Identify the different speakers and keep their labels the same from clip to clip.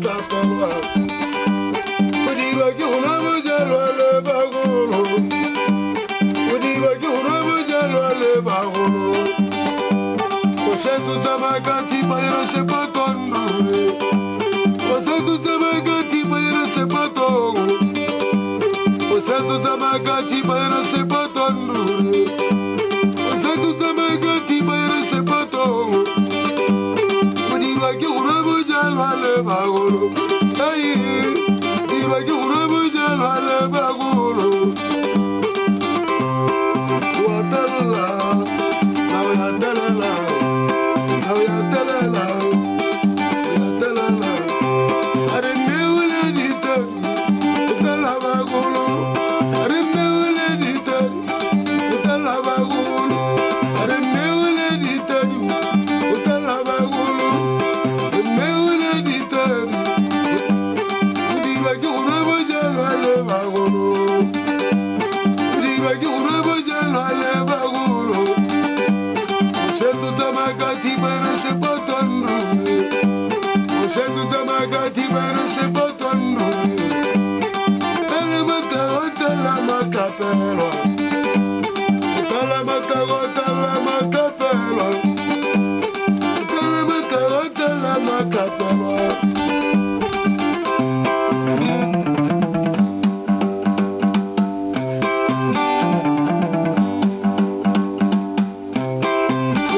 Speaker 1: makapelwa. O dirwa ke go nwa bojalwa le bagolo. O dirwa ke go nwa bojalwa le bagolo. O setse o tsamaya ka thipa e re sepatong ruri. O setse o tsamaya ka thipa e re sepatong. O setse o tsamaya ka thipa e re sepatong ruri. O setse o tsamaya ka thipa e re sepatong. O dirwa ke go nwa bojalwa le bagolo. Ai, dirwa ke go nwa bojalwa le bagolo. Wa telela, na o ya telela, na o ya telela, o ya telela. A re nneole diteng, o tela bagolo. A re nneole diteng, o tela bagolo. A re nneole diteng, o tela bagolo. Re nneole diteng, o dirwa ke go nwa bojalwa le bagolo. O dirwa ke go nwa bojalwa le bagolo. O setse o tsamaya ka thipa e re sepatong ruri. O setse o tsamaya ka thipa e re sepatong ruri. Tala matago, tala makapelwa. Tala matago, tala makapelwa. Tala matago, tala makapelwa.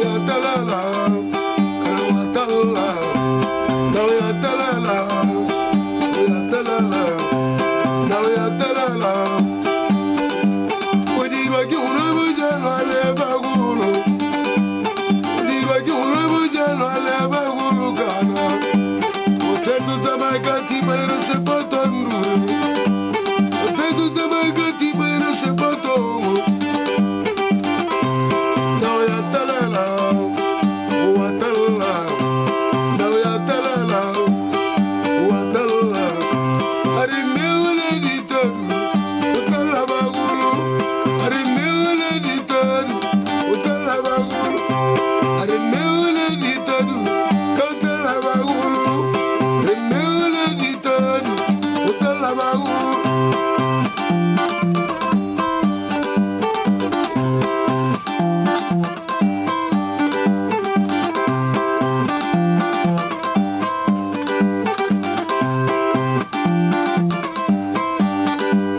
Speaker 1: Ya telela, ya telela, ya telela, ya telela, ya telela. O dirwa ke go nwa bojalwa le bagolo. O dirwa ke go nwa bojalwa le bagolo kana. O setse o tsamaya ka thipa e re sepatong ruri. O setse o tsamaya ka thipa e re sepatong. Na o ya telela, o a telela, na o ya telela, o a telela. A re nneole diteng, o tela bagolo. A re nneole diteng, o tela bagolo. A re nneole diteng, ka o tela bagolo. Re nneole diteng, o tela bagolo.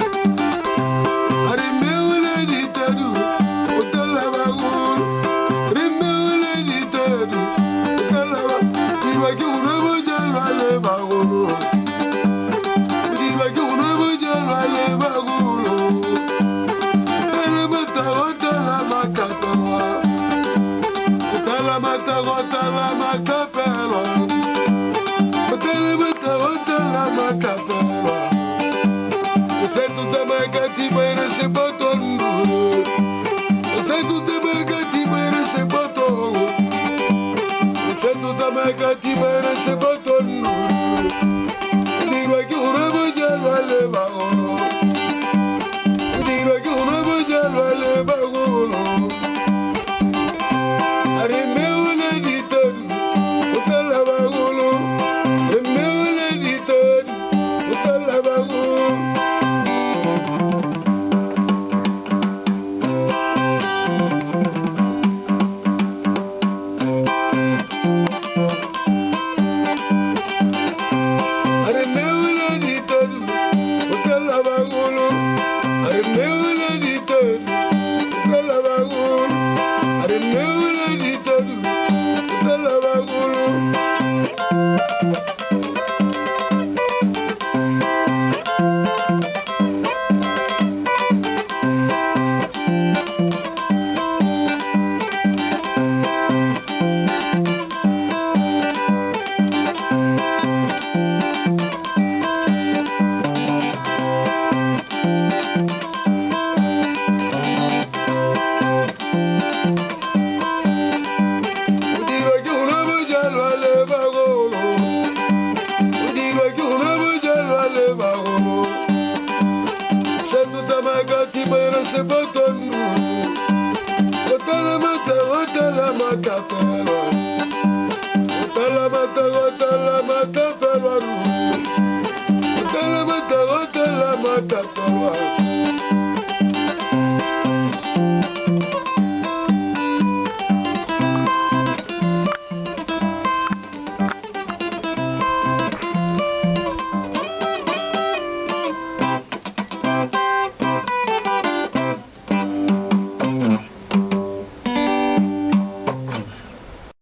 Speaker 1: A re nneole diteng, o tela bagolo. Re nneole diteng, o tela bagolo. Dirwa ke go nwa bojalwa le bagolo. Dirwa ke go nwa bojalwa le bagolo. Tala matago, tala makapelwa. Tala matago, tala makapelwa. Tala matago, tala makapelwa. O setse o tsamaya ka thipa e re sepatong ruri. O setse o tsamaya ka thipa e re sepatong. O setse o tsamaya ka thipa e re sepatong ruri. O dirwa ke go nwa bojalwa le bagolo. O dirwa ke go nwa bojalwa le bagolo. A re nneole diteng, o tela bagolo. Re nneole diteng, o tela bagolo. A re nneole diteng, o tela bagolo. A re nneole diteng, o tela bagolo. A re nneole diteng, o tela bagolo. O dirwa ke go nwa bojalwa le bagolo. O dirwa ke go nwa bojalwa le bagolo. Setse o tsamaya ka thipa e re sepatong ruri. O tala matago, tala makapelwa. O tala matago, tala makapelwa ruri. Mata.